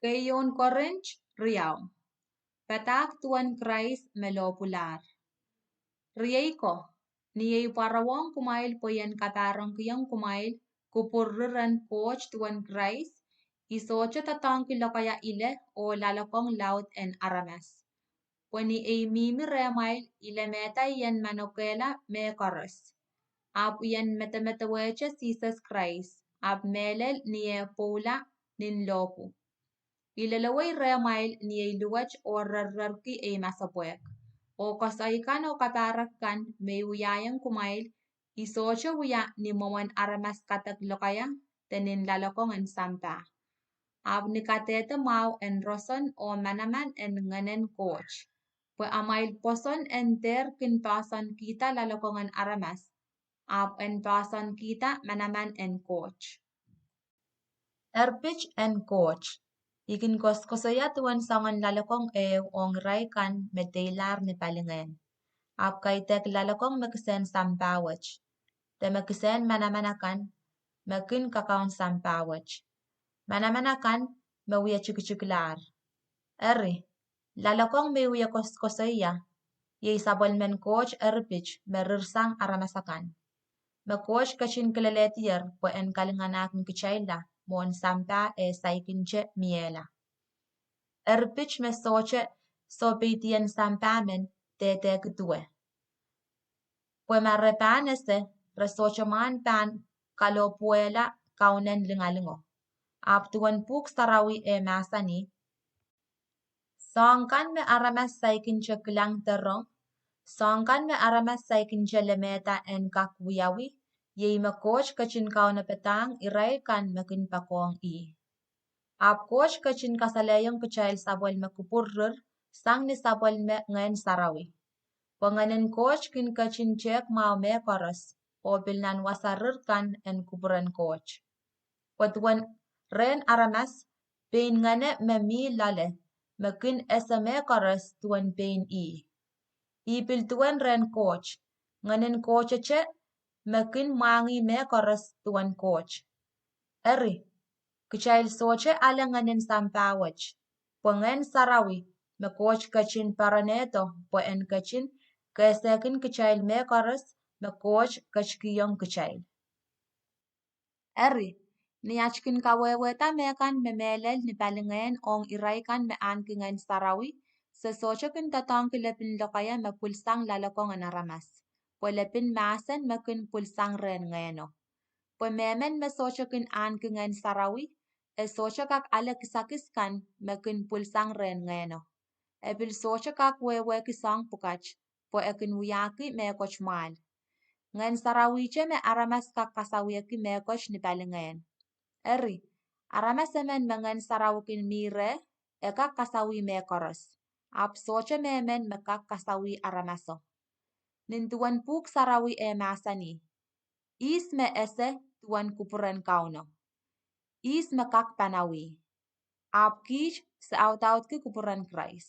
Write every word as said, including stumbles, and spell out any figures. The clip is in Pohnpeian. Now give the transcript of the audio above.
Keieun Korint riau. Padahk duwen Krais me lohpwulahr. Riei ko, ni ei pwarowohng kumwail pwe I en kapahrengkihong kumwail kupwurrih rehn Koht duwen Krais, I sohte doadoahngki lokaia ile oh loalokong laud en aramas. Pwe ni ei mihmi rehmwail, I lemehda I en manokehla mehkoaros, ahpw I en medemedewehte Sises Krais, ahpw mehlel ni eh pwoula nin lohpwu. I lelewei rehmwail ni ei luwet oh rerrerki ei masepwehk, oh koasoi kan oh kapahrek kan me I wiahiong kumwail, I sohte wia ni mwomwen aramas kadek lokaia de nin loalokong en sampah, ahpw ni kadehde mwahu en roson oh manaman en Ngehnen Koht, pwe amwail pwoson en dehr kin poahsoankihda loalokong en aramas, ahpw en poahsoankihda manaman en Koht. Erpit en Koht. I kin koasoakoasoia duwen soangen loalokong ehu ong irail kan me deilahr ni palingehn, ahpw kaidehk loalokong me kisehn sampah wet, de me kisehn manaman akan me kin kakaun sampah wet, manaman akan me wie tikitikilahr. Eri, loalokong me I wie koasoakoasoia, iei sapwellimen Koht erpit me rirsang aramas akan, me Koht ketin kilelehdier pwe en kalinganahkin kitailla mwohn sampah eh saikinte miehla. Erpit me sohte sohpeidien sampah men dehdehki duwe, pwe ma re pahn ese, re sohte mwahn pahn kalohpwuwehla kaunen lingalingo. Ahpw duwen Pwuhk Sarawi eh mahsanih: Soahng kan me aramas saikinte kilang de rong, soahng kan me aramas saikinte lemehda en kak wiawi, iei me Koht ketin kaunopadahng irail kan me kin poakohng ih. Ahpw Koht ketin kasalehiong kitail sapwellime kupwurrir sang ni sapwellime Ngehn Sarawi, pwe Ngehnen Koht kin ketin tehk mwahu mehkoaros, oh pil nan wasa rir kan en kupwuren Koht. Pwe duwen rehn aramas, pein ngehne me mi loale me kin ese mehkoaros duwen pein ih. Ih pil duwen rehn Koht, Ngehnen Kohtete me kin mwahngih mehkoaros duwen Koht. Eri, kitail sohte ale ngehnen sampah wet, pwe Ngehn Sarawi me Koht ketin poaronehdo pwe en ketin kehsehkin kitail mehkoaros me Koht ketikihong kitail. Eri, ni at kin kawehwehda mehkan me mehlel ni palingehn ong irail kan me ahneki Ngehn Sarawi, se sohte kin doadoahngki lepin lokaia me pwilsang loalokong en aramas, pwe lepin mahsen me kin pwilsang rehn Ngehno. Pwe mehmen me sohte kin ahneki Ngehn Sarawi, e sohte kak ale kisakis kan me kin pwilsang rehn Ngehno. E pil sohte kak wehwehki soahng pwukat, pwe e kin wiahki mehkot mwahl. Ngehn Sarawihte me aramas kak kasawieki mehkot ni palingehn. Eri, aramas emen me Ngehn Sarawi kin mi reh, e kak kasawih mehkoaros, ahpw sohte mehmen me kak kasawih aramaso. Nin duwen Pwuhk Sarawi e mahsanih: Ihs me ese duwen kupwuren Kauno? Ihs me kak panawih? Ahpw kiht se audaudki kupwuren Krais.